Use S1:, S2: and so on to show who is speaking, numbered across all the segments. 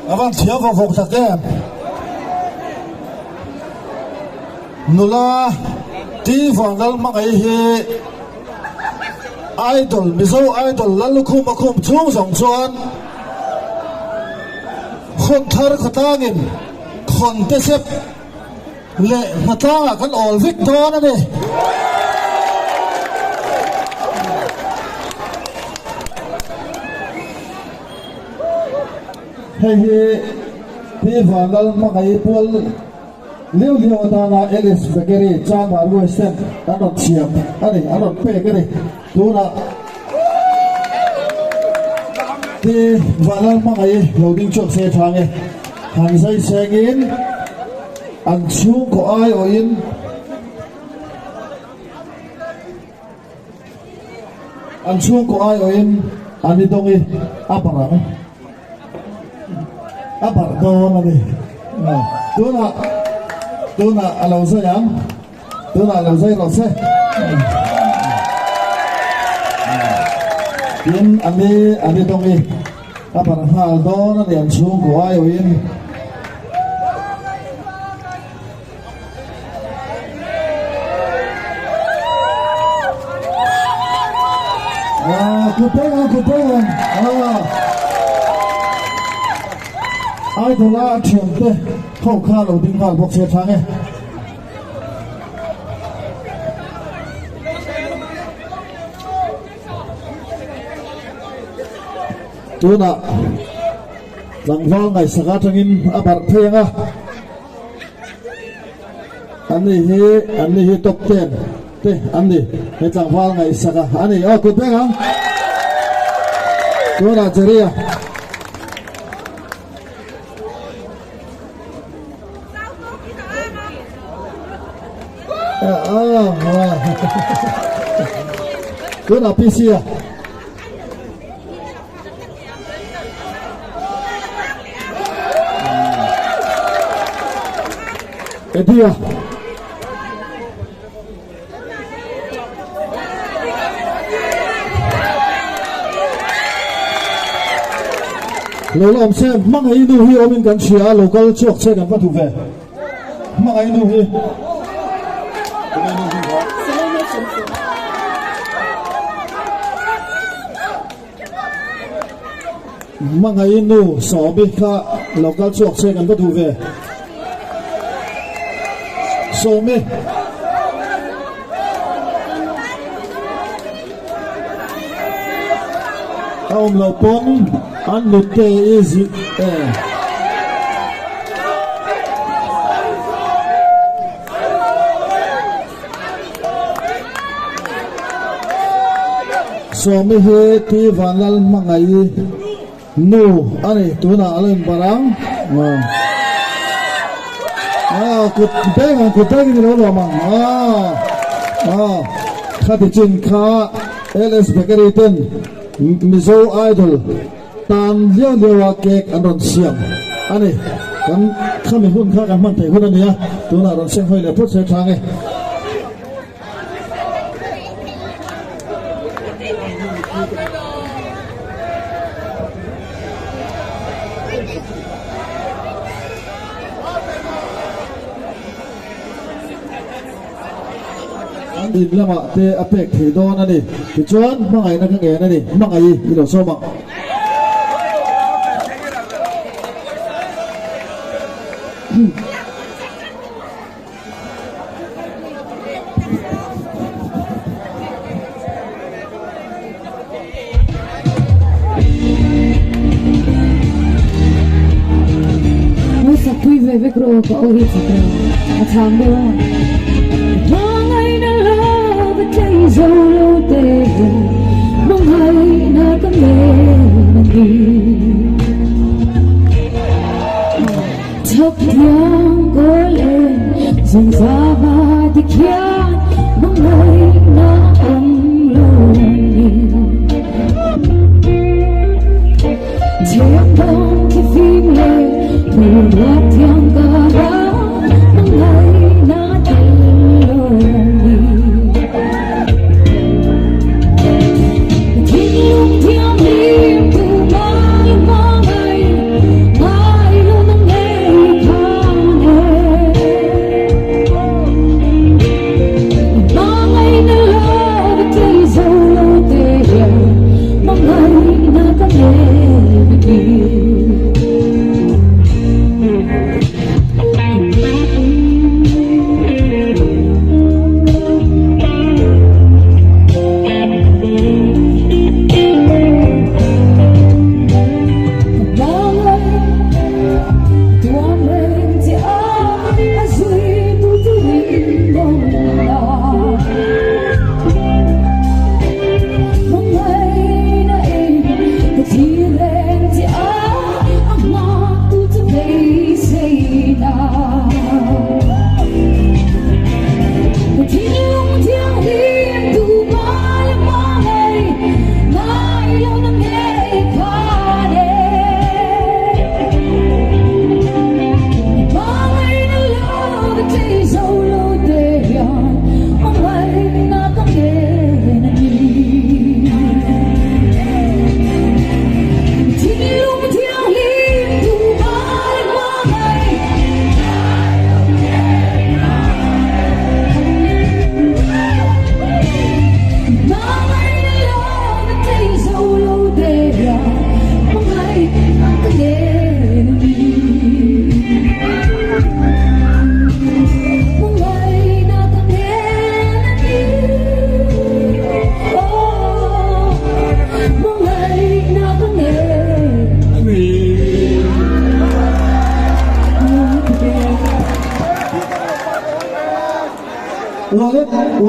S1: A van thiam vawk vawk tak em. Nula Ti Vanlal hmangaih hi Idol Mizo Idol Lallukhum a khum chhung zawng chuan Hawn thar khawtlangin khawn te sep leh hnatlangah kan awl vek dawn a ni. Hei hi Pi Vanlal hmangaih pual liau liau atana Alice Bakery Chanmar West End an rawn thiam a ni, an rawn pek a ni. Tunah Pi Vanlal hmangaih lo ding chhuak se tha nge han zai sengin an chhungkaw aiawhin An chhungkaw aiawhin an i dawng i a barh ang. A barh dawn a ni. Tunah tunah a lo zai ang. Tunah lo zai rawh se. Tin a ni a ni dawng i a barh nghal dawn a ni an chhungkaw aiawhin. Ah, kut peng ang, kut peng ang. Ah. Idol a thiam te ho kha lo ding nghal bawk se thang e. Tunah tlangval ngaihsak atangin a barh phei ang a. An ni hi an ni hi top ten te an ni he tlangval ngaihsak a a ni aw kut vek ang tunah Jerry a tunah PC a Eddie a Lo la awm se hmangaih nu hi awmin kan hria a lo kal chhuak che kan va duh ve hmangaih nu hi. Hmangaih nu Sawmi kha lo kal chhuak che kan va duh ve. Sawmi. A awm loh pawn an nute i zih e. Sawmi hi Pi Vanlal Hmangaih nu a ni tunah a lo inbarh ang. Ah, kut beng ang, kut beng in i lo lawm ang. Ah, ah, khati chin kha LS Bakery ten Mizo Idol tan liau liau a cake an rawn siam a ni. Kan khami hun kha kan hman theih hun a ni a, tunah rawn seng hawi leh phawt se thang e. An in lamah te a pek thei dawn a ni. Tichuan hmangaihna ka ngen a ni. Hmangaih i lo sawm ang.
S2: Sakpui ve vek rawh ka aw hi chak lo a chhang deuh a. Hmangaihna lo ka tlei zo lo te hian hmangaihna ka ngen a ni. Thawk thiang kawl e zung zava ti khian hmangaihna awm lo ni. Thiang dawng khi phim le thu ruat thiang ka ra hmangaihna tel lo ni. Thinlung thianghlim tu mai hmangaih ngai lo nang ngei khan e. Hmangaihna lo ka tlei zo lo te hian hmangaihna ka ngei ni.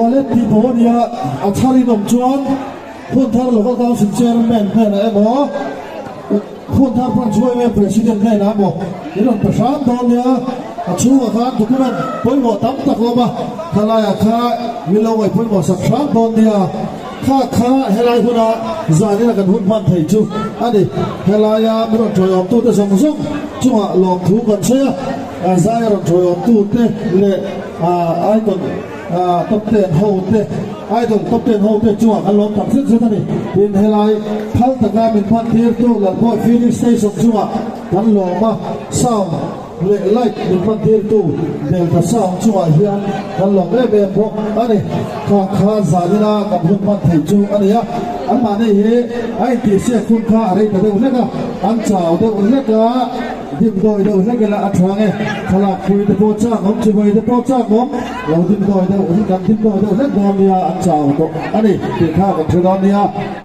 S1: Wallet tih bo a nia, a chhar in awm chuan Hunthar Local Council Chairman hnenah emaw, Hunthar Branch YMA President hnenah emaw in rawn pe hram dawn nia. A chhungah khan document pawimawh tam tak a awm a, khalaiah kha min lo ngaih pawimawh sak hram dawn nia. Kha kha helai huna zanina kan hun hman thei chu a ni. Helaia min rawn tawiawmtute zawng zawng chungah lawmthu kan sawi a, zaia rawn tawiawmtute leh Icon top ten ho te, Idol top ten ho te chungah kan lawm tak zet zet a ni. Tin, helai phal taka min hman tirtu Lalbawi Filling Station chungah kan lawm a, sound leh light min hman tirtu Delta Sound chungah hian kan lawm em em bawk a ni. Kha kha zanina kan hun hman theih chu a ni a, anmahni hi a intihsiak hun kha a rei ta deuh hlek a, an chau deuh hlek a. Dimdawi deuh hlek ila a tha nge, thlalak pui te pawh chak awm, chibai te pawh chak awm, lo dimdawi deuh hi kan dimdawi deuh hlek dawn nia, an chau tawh a ni tih kha kan hre dawn nia.